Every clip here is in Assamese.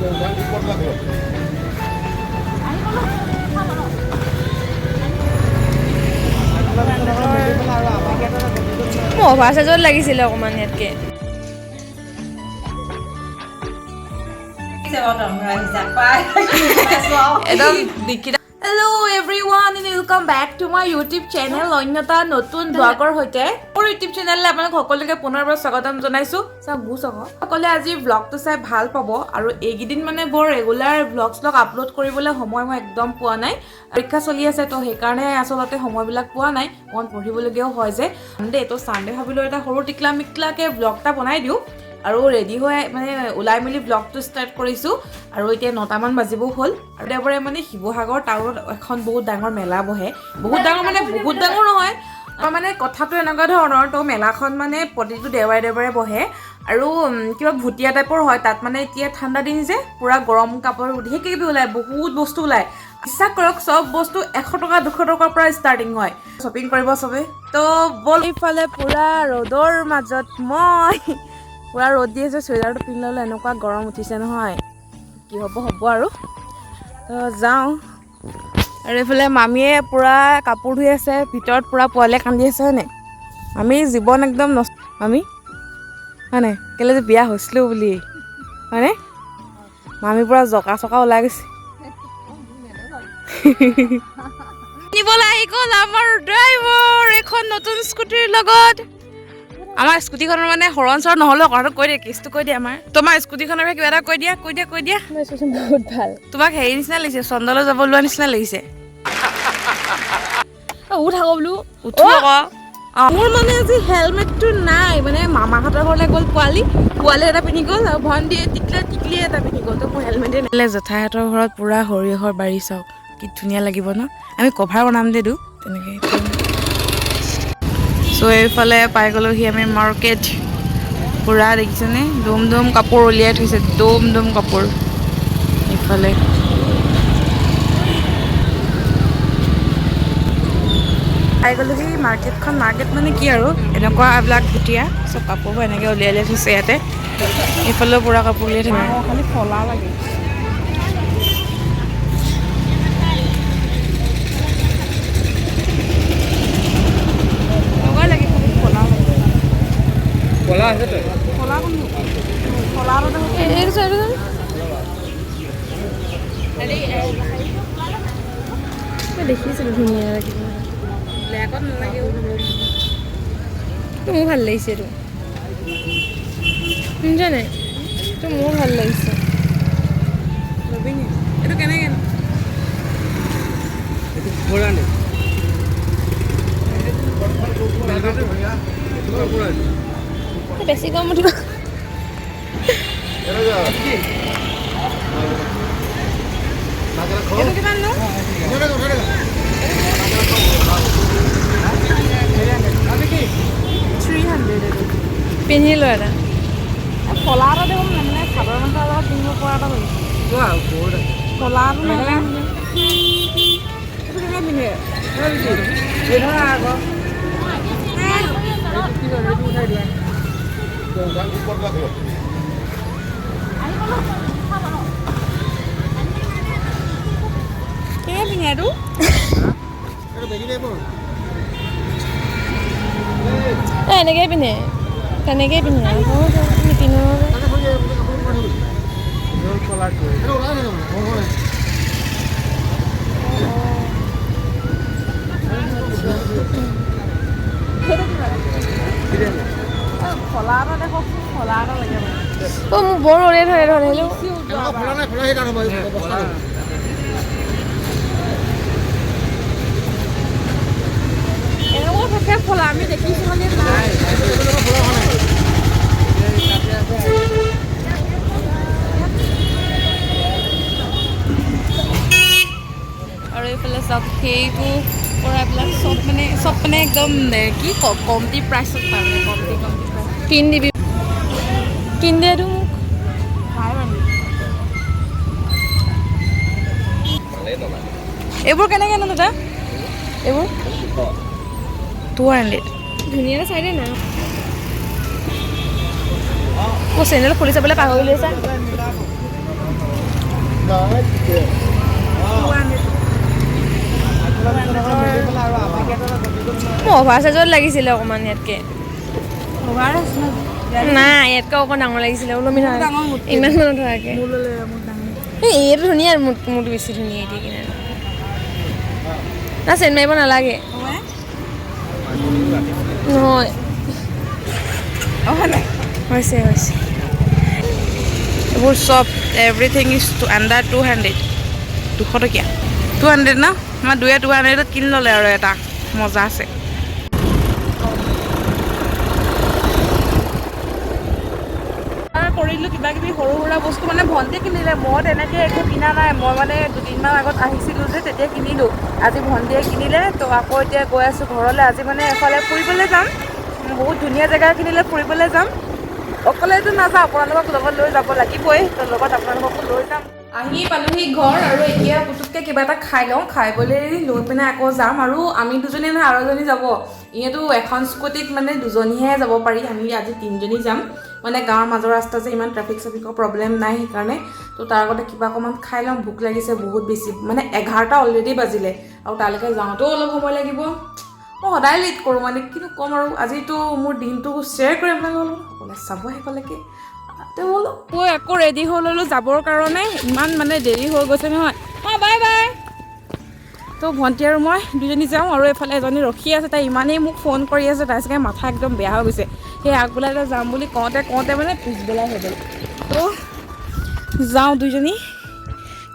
মোৰ অভাৰ চাইজত লাগিছিলে অকণমান ইয়াতকে। একদম। Hello everyone, welcome back to my YouTube channel. অন্য এটা নতুন ব্লগৰ সৈতে মোৰ ইউটিউব চেনেললৈ আপোনালোক সকলোকে পুনৰবাৰ স্বাগতম জনাইছোঁ। চাওক গুচ আকৌ। সকলোৱে আজি ব্লগটো চাই ভাল পাব। আৰু এইকেইদিন মানে বৰ ৰেগুলাৰ ব্লগ শ্লগ আপলোড কৰিবলৈ সময় মই একদম পোৱা নাই। পৰীক্ষা চলি আছে, তো সেইকাৰণে আচলতে সময়বিলাক পোৱা নাই। অকণ পঢ়িবলগীয়াও হয় যে চানডে, তো চানডে ভাবিলোঁ এটা সৰু টিকলা মিকলাকৈ ব্লগ এটা বনাই দিওঁ। আৰু ৰেডি হৈ মানে ওলাই মেলি ব্লগটো ষ্টাৰ্ট কৰিছোঁ। আৰু এতিয়া 9টামান বাজিব হ'ল। আৰু দেওবাৰে মানে শিৱসাগৰ টাউনত এখন বহুত ডাঙৰ মেলা বহে। বহুত ডাঙৰ মানে বহুত ডাঙৰ নহয়, আমাৰ মানে কথাটো এনেকুৱা ধৰণৰ। তো মেলাখন মানে প্ৰতিটো দেওবাৰে দেওবাৰে বহে আৰু কিবা ভুটীয়া টাইপৰ হয় তাত। মানে এতিয়া ঠাণ্ডা দিন যে পূৰা গৰম কাপোৰ ধেৰ কিবি ওলায়, বহুত বস্তু ওলায়। বিশ্বাস কৰক, চব বস্তু 100 টকা 200 টকাৰ পৰা ষ্টাৰ্টিং হয়। শ্বপিং কৰিব চবেই। তো ব'ল। এইফালে পূৰা ৰ'দৰ মাজত মই, পূৰা ৰ'দ দি আছে, চুৱেটাৰটো পিন্ধি ল'লে এনেকুৱা গৰম উঠিছে নহয়, কি হ'ব হ'ব আৰু। তো যাওঁ। আৰু এইফালে মামীয়ে পূৰা কাপোৰ ধুই আছে ভিতৰত, পূৰা পোৱালীয়ে কান্দি আছে, হয় নাই? আমি জীৱন একদম নষ্ট মামী, হয় নাই? কেলৈ যে বিয়া হৈছিলোঁ বুলি, হয়নে? মামী পূৰা জকা চকা ওলাই গৈছে। নিবলৈ আহি গ'ল আমাৰ ড্ৰাইভাৰ এইখন নতুন স্কুটিৰ লগত। আমাৰ স্কুটিখনৰ মানে হৰণ চৰণ নহ'লেও কথাটো কৈ দিয়ে, কেছটো কৈ দিয়ে। আমাৰ তোমাৰ স্কুটিখনৰ বিষয়ে কিবা এটা কৈ দিয়া, কৈ দিয়া, কৈ দিয়া। বহুত ভাল। তোমাক হেৰি নিচিনা লাগিছে, চন্দ্ৰলৈ যাব লোৱা নিচিনা লাগিছে। উঠ আকৌ বোলো। উঠো আকৌ। অঁ, মোৰ মানে আজি হেলমেটটো নাই। মানে মামাহঁতৰ ঘৰলৈ গ'ল পোৱালি, পোৱালি এটা পিন্ধি গ'ল আৰু ভণ্টিয়ে টিকলা টিকলি এটা পিন্ধি গ'ল, তো মোৰ হেলমেটে নাই। জেঠাইহঁতৰ ঘৰত পূৰা সৰিয়হৰ বাৰী, চাওক কি ধুনীয়া লাগিব ন? আমি কভাৰ বনাম দে দু তেনেকৈ। চ' এইফালে পাই গ'লোহি আমি মাৰ্কেট। পূৰা দেখিছেনে, দম দম কাপোৰ উলিয়াই থৈছে, দম দম কাপোৰ। এইফালে পাই গ'লোহি মাৰ্কেটখন। মাৰ্কেট মানে কি আৰু, এনেকুৱা এইবিলাক ভুটীয়া চব কাপোৰবোৰ এনেকৈ উলিয়াই উলিয়াই থৈছে ইয়াতে। এইফালেও পূৰা কাপোৰ উলিয়াই থাকে। খালি ফলা লাগে। এনেকুৱাই লাগে, খালি ফলা লাগে। কলা আছে তো। ফলা কোনটো? ফলাটো দেখোন এইটো চোৱা, এইটো চোৱা। মই দেখিছিলোঁ, ধুনীয়া লাগিব। ব্লেকত নালাগেও। মোৰ ভাল লাগিছে এইটো, শুনিছা নাই? এইটো মোৰ ভাল লাগিছে। ল'বি নি? এইটো কেনেকৈ? এইটো 400। বেছি কম উঠিব। এইটো কিমান নো? 300 এইটো। পিন্ধি লোৱা এটা। ফলা এটা দেখোন, মানে চাদৰ মেখেলাৰ লগত পিন্ধিব পৰা এটা লাগিছে। ফলাটো নহ'লে এইটো কেনেকৈ পিন্ধে? আকৌ কেনেকৈ পিন্ধে এইটো? এনেকেই পিন্ধে, তেনেকেই পিন্ধে, নিপিন্ধো। ফলা এটা দেখকচোন, ফলা এটা লাগে মানে। অ' মোক বৰ ৰ'দে ধৰে ধৰে। হেল্ল'। এনেকুৱা থাকে ফলা, আমি দেখিছোঁ মানে নাই। আৰু এইফালে চাওক, সেইটো পৰা এইবিলাক চব মানে একদম কি কমটি প্ৰাইচত পায়, মানে কমটি কমটি প্ৰাইচ। কিন দিবি, কিন দে এইটো মোক। 500। এইবোৰ কেনেকৈ নো দাদা? এইবোৰ 200। ধুনীয়া চাই দে না। মোৰ চেণ্ডেল খুলি চাবলৈ পাহৰিলোঁ চা। মোৰ অভাৰ চাইজত লাগিছিলে অকণমান ইয়াতকৈ। অভাৰ আছে। নাই, ইয়াতকৈ অকণ ডাঙৰ লাগিছিলে, ওলমি থকা ইমান মানত থকাকৈ। এই এইটো ধুনীয়া, মোৰটো বেছি ধুনীয়া। এতিয়া কিনে না, চেন মাৰিব নালাগে নহয়। হৈছে হৈছে। এইবোৰ চব এভৰিথিং is under 200, 200 টকীয়া। 200 ন, আমাৰ দুয়ে 200ত কিনি ল'লে আৰু এটা মজা আছে। কৰিলোঁ কিবা কিবি সৰু সুৰা বস্তু, মানে ভণ্টিয়ে কিনিলে, মই তেনেকৈ একো কিনা নাই। মই মানে দুদিনমান আগত আহিছিলোঁ যে, তেতিয়া কিনিলোঁ। আজি ভণ্টিয়ে কিনিলে। তো আকৌ এতিয়া গৈ আছোঁ ঘৰলৈ। আজি মানে এফালে ফুৰিবলৈ যাম, বহুত ধুনীয়া জেগা এখিনিলৈ ফুৰিবলৈ যাম। অকলেতো নাযাওঁ, আপোনালোকক লগত লৈ যাব লাগিবই। তো লগত আপোনালোককো লৈ যাম। আহি পালোহি ঘৰ আৰু এতিয়া পুতুককৈ কিবা এটা খাই লওঁ। খাই বৈ লৈ পিনে আকৌ যাম। আৰু আমি দুজনী নহয়, আৰু এজনী যাব। এনেইতো এখন স্কুটিত মানে দুজনীহে যাব পাৰি, আমি আজি তিনিজনী যাম। মানে গাঁৱৰ মাজৰ ৰাস্তা যে, ইমান ট্ৰেফিক চেফিকৰ প্ৰব্লেম নাই সেইকাৰণে। তো তাৰ আগতে কিবা অকণমান খাই লওঁ, ভোক লাগিছে বহুত বেছি। মানে 11টা অলৰেডি বাজিলে আৰু তালৈকে যাওঁতেও অলপ সময় লাগিব। মই সদায় লেট কৰোঁ, মানে কিনো ক'ম আৰু। আজিতো মোৰ দিনটো শ্বেয়াৰ কৰিম আপোনালোকৰ লগত, সকলোৱে চাব শেষলৈকে। তেওঁ বোলো মই আকৌ ৰেডি হৈ ল'লোঁ যাবৰ কাৰণে। ইমান মানে দেৰি হৈ গৈছে নহয়। অঁ, বাই বাই। তো ভণ্টি আৰু মই দুজনী যাওঁ আৰু এইফালে এজনী ৰখি আছে। তাই ইমানেই মোক ফোন কৰি আছে, তাই চাগে মাথা একদম বেয়া হৈ গৈছে। সেই আগবেলা যাম বুলি কওঁতে কওঁতে মানে পিছবেলাই হৈ গ'ল। তো যাওঁ দুইজনী।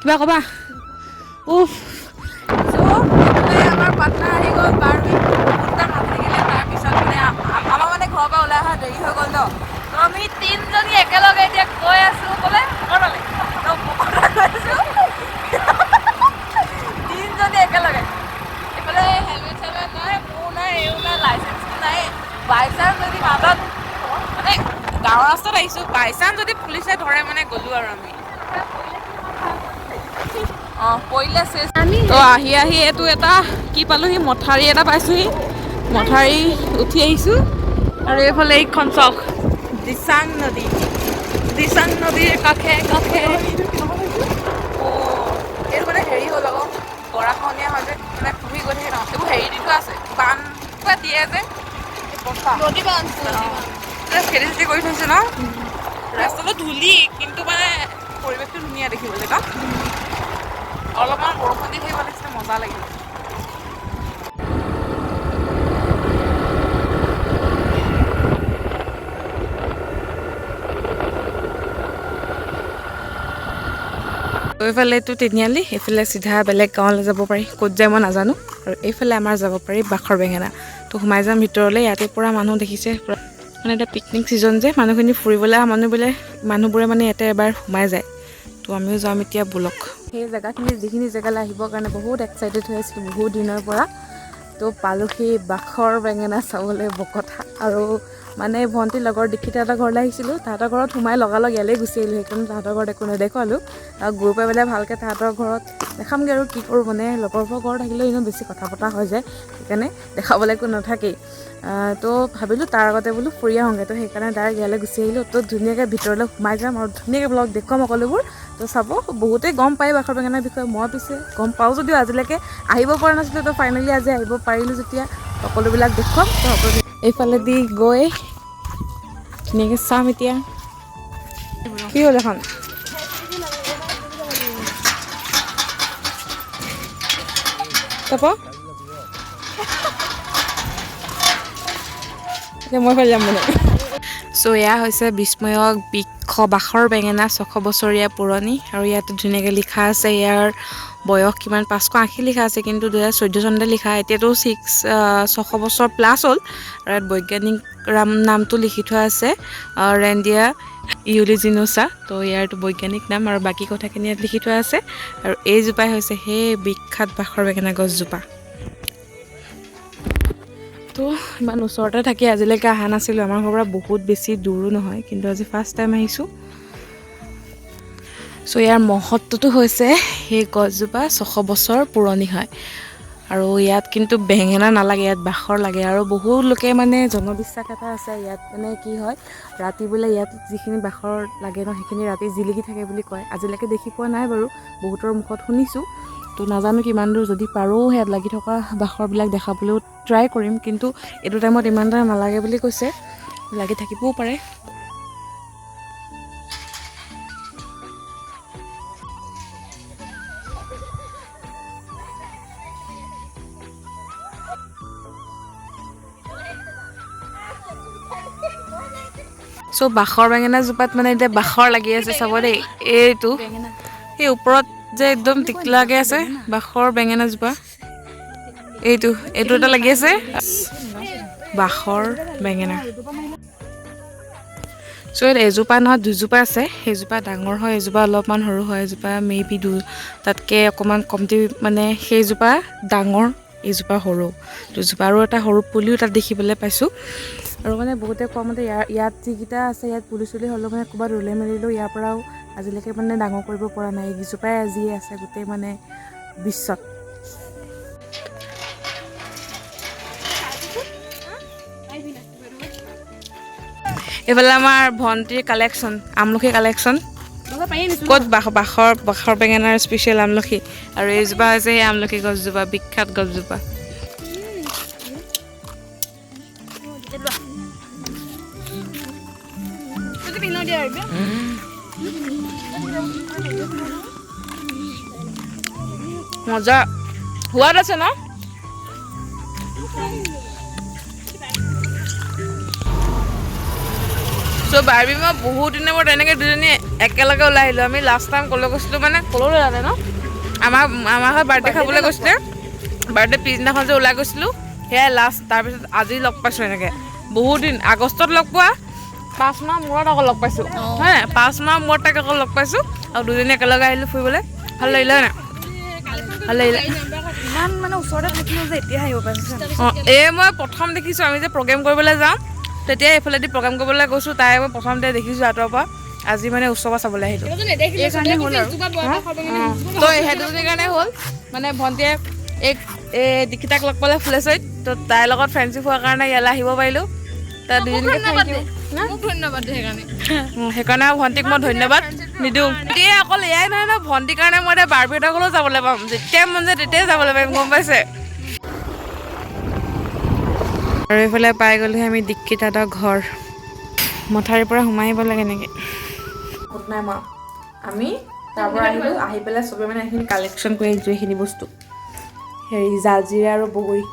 কিবা ক'বা? উফ। চ' আমাৰ পাৰ্টনাৰ আহি গ'ল। বাৰ্বি বহুত টাইম নাথাকিলে। তাৰপিছত মানে আমাৰ মানে ঘৰৰ পৰা ওলাই অহা দেৰি হৈ গ'ল ন। তো আমি তিনিজনী একেলগে এতিয়া গৈ আছোঁ। ক'লে ক'লে গৈ আছোঁ তিনিজনী একেলগে। এইফালে হেলমেট চেলমেট নাই, মোৰ নাই, এও নাই, লাইচেঞ্চটো নাই। বাই চান্স যদি মাজত, মানে গাঁৱৰ ৰাস্তাত আহিছোঁ, বাই চান্স যদি পুলিচে ধৰে মানে গ'লো আৰু আমি। অঁ, পৰিলে চেচ। তো আহি আহি এইটো এটা কি পালোহি, মথাউৰি এটা পাইছোহি। মথাউৰি উঠি আহিছোঁ আৰু এইফালে এইখন চাওক, দিচাং নদী। দিচাং নদীৰ কাষে কাষে। এইটো মানে হেৰি হ'ল আকৌ, গৰাখহনীয়া হয় যে, মানে খহি গৈ থাকে ন। এইবোৰ হেৰি দি থোৱা আছে, বান কিবা দিয়ে যে। খেতি চেতি কৰি থৈছে ন। ৰাস্তাটো ধূলি, কিন্তু মানে পৰিৱেশটো ধুনীয়া দেখিবলৈ ন। অলপমান বৰষুণ দি থাকিব লাগিছিলে, মজা লাগিব। এইফালেতো তিনিআলি, এইফালে চিধা বেলেগ গাঁৱলৈ যাব পাৰি, ক'ত যায় মই নাজানো। আৰু এইফালে আমাৰ যাব পাৰি বাখৰ বেঙেনা। তো সোমাই যাম ভিতৰলৈ। ইয়াতে পূৰা মানুহ দেখিছে, মানে এতিয়া পিকনিক ছিজন যে, মানুহখিনি ফুৰিবলৈ অহা মানুহবোৰে মানে ইয়াতে এবাৰ সোমাই যায়। তো আমিও যাম এতিয়া, ব'লক। সেই জেগাখিনি, যিখিনি জেগালৈ আহিবৰ কাৰণে বহুত এক্সাইটেড হৈ আছিলোঁ বহুত দিনৰ পৰা, তো পালোঁ সেই বাখৰ বেঙেনা চাবলৈ বকথা। আৰু মানে ভণ্টিৰ লগৰ দীক্ষিতা ঘৰলৈ আহিছিলোঁ, তাহাঁতৰ ঘৰত সোমাই লগালগ ইয়ালৈ গুচি আহিলোঁ। সেইকাৰণে তাহাঁতৰ ঘৰত একো নেদেখুৱালোঁ। আৰু গৈ পাই পেলাই ভালকৈ তাহাঁতৰ ঘৰত দেখামগৈ। আৰু কি কৰোঁ, মানে লগৰবোৰৰ ঘৰত আহিলেও এনেও বেছি কথা পতা হৈ যায়, সেইকাৰণে দেখাবলৈ একো নাথাকেই। তো ভাবিলোঁ তাৰ আগতে বোলো ফুৰি আহোঁগৈ, তো সেইকাৰণে ডাইৰেক্ট ইয়ালৈ গুচি আহিলোঁ। তো ধুনীয়াকৈ ভিতৰলৈ সোমাই যাম আৰু ধুনীয়াকৈ ব্লগ দেখুৱাম সকলোবোৰ। তো চাব, বহুতেই গম পায় বাখৰ বেঙেনাৰ বিষয়ে। মই পিছে গম পাওঁ যদিও আজিলৈকে আহিব পৰা নাছিলোঁ। তো ফাইনেলি আজি আহিব পাৰিলোঁ যেতিয়া সকলোবিলাক দেখুৱাম। তো সকলো এইফালেদি গৈ ধুনীয়াকৈ চাম। এতিয়া কি হ'ল এখন? তাৰপৰা এতিয়া মই ফালে যাম মানে। চ' এয়া হৈছে বিস্ময়ক বৃক্ষ বাখৰ বেঙেনা, 600 বছৰীয়া পুৰণি। আৰু ইয়াতে ধুনীয়াকৈ লিখা আছে ইয়াৰ বয়স কিমান, 580 লিখা আছে, কিন্তু 2014 চনতে লিখা। এতিয়াতো 600 বছৰ প্লাছ হ'ল। আৰু ইয়াত বৈজ্ঞানিক নামটো লিখি থোৱা আছে, ৰেণ্ডিয়া ইউলিজিনোচা। তো ইয়াৰটো বৈজ্ঞানিক নাম আৰু বাকী কথাখিনি ইয়াত লিখি থোৱা আছে। আৰু এইজোপাই হৈছে সেই বিখ্যাত বাখৰ বেঙেনা গছজোপা। তো ইমান ওচৰতে থাকি আজিলৈকে অহা নাছিলোঁ, আমাৰ ঘৰৰ পৰা বহুত বেছি দূৰো নহয়, কিন্তু আজি ফাৰ্ষ্ট টাইম আহিছোঁ। চ' ইয়াৰ মহত্বটো হৈছে সেই গছজোপা 600 বছৰ পুৰণি হয়। আৰু ইয়াত কিন্তু বেঙেনা নালাগে, ইয়াত বাখৰ লাগে। আৰু বহু লোকে মানে জনবিশ্বাস এটা আছে ইয়াত, মানে কি হয় ৰাতি বোলে ইয়াত যিখিনি বাখৰ লাগে ন সেইখিনি ৰাতি জিলিকি থাকে বুলি কয়। আজিলৈকে দেখি পোৱা নাই বাৰু, বহুতৰ মুখত শুনিছোঁ, তো নাজানো কিমান দূৰ। যদি পাৰোঁ ইয়াত লাগি থকা বাখৰবিলাক দেখাবলৈও ট্ৰাই কৰিম, কিন্তু এইটো টাইমত ইমান এটা নালাগে বুলি কৈছে, লাগি থাকিবও পাৰে। চ' বাখৰ বেঙেনা জোপাত মানে এতিয়া বাখৰ লাগি আছে, চাব দেই। এইটো সেই ওপৰত যে একদম টিকলাকে আছে বাখৰ বেঙেনা জোপা, এইটো এইটো এটা লাগি আছে বাখৰ বেঙেনা। চ' ইয়াত এজোপা নহয় দুজোপা আছে, সেইজোপা ডাঙৰ হয়, এজোপা অলপমান সৰু হয়। এজোপা মে বি তাতকৈ অকণমান কমটি, মানে সেইজোপা ডাঙৰ, এইজোপা সৰু, দুজোপা। আৰু এটা সৰু পুলিও তাত দেখিবলৈ পাইছোঁ। আৰু মানে বহুতে কোৱা মতে ইয়াত যিকেইটা আছে ইয়াত পুলি চুলি হ'লেও মানে ক'ৰবাত ৰুলে মেলিলেও ইয়াৰ পৰাও আজিলৈকে মানে ডাঙৰ কৰিব পৰা নাই। এইকেইজোপাই আজিয়ে আছে গোটেই মানে বিশ্বত। এইফালে আমাৰ ভণ্টিৰ কালেকশ্যন, আমলখি কালেকশ্যন। ক'ত বাখৰ বাখৰ বেঙেনাৰ স্পেচিয়েল আমলখি। আৰু এইজোপা হৈছে সেই আমলখি গছজোপা, বিখ্যাত গছজোপা। মজা সোৱাদ আছে ন? চ' বাৰ্বি মই বহুত দিনৰ মূৰত এনেকৈ দুজনী একেলগে ওলাই আহিলোঁ। আমি লাষ্ট টাইম ক'লৈ গৈছিলোঁ মানে ক'লৈ ওলালে ন, আমাৰ আমাৰ ঘৰত বাৰ্থডে খাবলৈ গৈছিলে, বাৰ্থডে পিছদিনাখন যে ওলাই গৈছিলোঁ সেয়াই লাষ্ট। তাৰপিছত আজি লগ পাইছোঁ এনেকৈ বহুত দিন, আগষ্টত লগ পোৱা, 5 মাহ মূৰত আকৌ লগ পাইছোঁ। হয় নাই, 5 মাহ মূৰত তাক আকৌ লগ পাইছোঁ আৰু দুজনী একেলগে আহিলোঁ ফুৰিবলৈ। ভাল লাগিলে হয় নাই? ভাল লাগিলে। ইমান মানে ওচৰতে থাকিলেও যে এতিয়া আহিব পাৰিছোঁ। অঁ, এই মই প্ৰথম দেখিছোঁ, আমি যে প্ৰগ্ৰেম কৰিবলৈ যাওঁ তেতিয়া এইফালেদি প্ৰগ্ৰেম কৰিবলৈ গৈছোঁ, তাই মই প্ৰথমতে দেখিছোঁ আঁতৰৰ পৰা। আজি মানে ওচৰৰ পৰা চাবলৈ আহিলোঁ। তো সেই দুজনীৰ কাৰণে হ'ল মানে ভণ্টিয়ে এই দীক্ষিতাক লগ পালে ফুলেশ্বৰীত, তো তাইৰ লগত ফ্ৰেণ্ডশ্বিপ হোৱাৰ কাৰণে ইয়ালৈ আহিব পাৰিলোঁ। তাৰ দুজনীকে thank U. সেইকাৰণে ভণ্টিক মই ধন্যবাদ নিদিওঁ। এতিয়া অকল এয়াই নহয় ন, ভণ্টিৰ কাৰণে মই এতিয়া বাৰ্বিহঁতৰ ঘৰলৈও যাবলৈ পাম, যেতিয়াই মন যায় তেতিয়াই যাবলৈ পাৰিম, গম পাইছে। আৰু এইফালে পাই গ'লোহি আমি দীক্ষিতাহঁতৰ ঘৰ। মথাউৰিৰ পৰা সোমাই আহিব লাগে এনেকৈ। নাই মই আমি তাৰ পৰা আহিলোঁ, আহি পেলাই চবে মানে এইখিনি কালেকশ্যন কৰি আহিছোঁ এইখিনি বস্তু, হেৰি জালজিৰা আৰু বগৰী।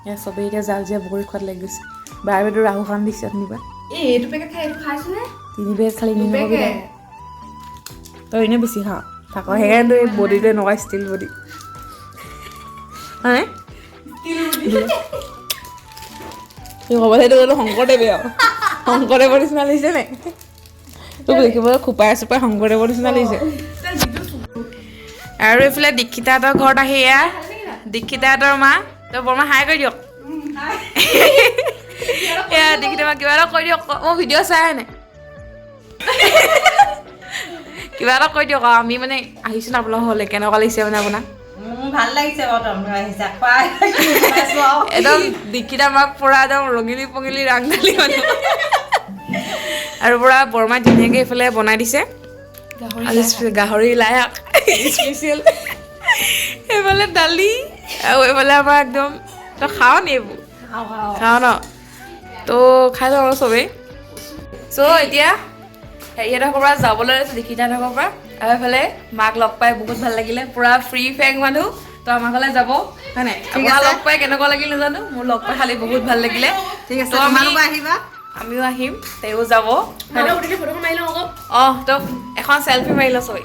ইয়াত চবেই এতিয়া জালজিৰা বগৰী খোৱাত লাগি গৈছে। বাৰ্বিটো ৰাহু খান দিছে অথনিৰ পৰা। এইটো পেকেট খাই এইটো খাইছোনে? 3 পেকেট খালি নকবি তই এনেই বেছি খাওঁ থাক, সেইকাৰণে তোৰ এই বডিটো এনেকুৱা ষ্টিল বডি হয়নে? ক'ব সেইটো গ'লো শংকৰদেৱে আৰু শংকৰদেৱৰ নিচিনা লাগিছে নাই তোক দেখিবলৈ? খোপাই চোপাই শংকৰদেৱৰ নিচিনা লাগিছে। আৰু এইফালে দীক্ষিতাহঁতৰ ঘৰত আহি এয়া দীক্ষিতাহঁতৰ মা, তই বৰমা হাই কৰি দিয়ক। এয়া দীক্ষিতা মা কিবা এটা কৈ দিয়ক, মই ভিডিঅ' চাই নাই, কিবা এটা কৈ দিয়ক। আৰু আমি মানে আহিছোঁ ন আপোনালোকৰ ঘৰলৈ, কেনেকুৱা লাগিছে মানে আপোনাক? ভাল লাগিছে বাৰু, একদম দীক্ষিতা মাক পুৰা একদম ৰঙিলি পঙিলি ৰাংঢালি মানে। আৰু পুৰা বৰমাই ধুনীয়াকৈ এইফালে বনাই দিছে গাহৰি লাই শাক স্পেচিয়েল, এইফালে দালি, আৰু এইফালে আমাৰ একদম। তই খাৱ নি এইবোৰ? খাওঁ ন, তো খাই লওঁ আৰু চবেই। চ' এতিয়া হেৰিহঁতৰ পৰা যাবলৈ লৈছোঁ, দীক্ষিতাহঁতৰ পৰা। আৰু এইফালে মাক লগ পাই বহুত ভাল লাগিলে, পূৰা ফ্ৰী ফেং মানুহ, তো আমাৰ ঘৰলৈ যাব হয় নাই? আপোনাক লগ পাই কেনেকুৱা লাগিল নাজানো, মোৰ লগ পাই খালি বহুত ভাল লাগিলে। ঠিক আছে, তোমালোকো আহিবা, আমিও আহিম, তেওঁ যাব। অঁ, তো এখন চেলফি মাৰি লওঁ চবেই।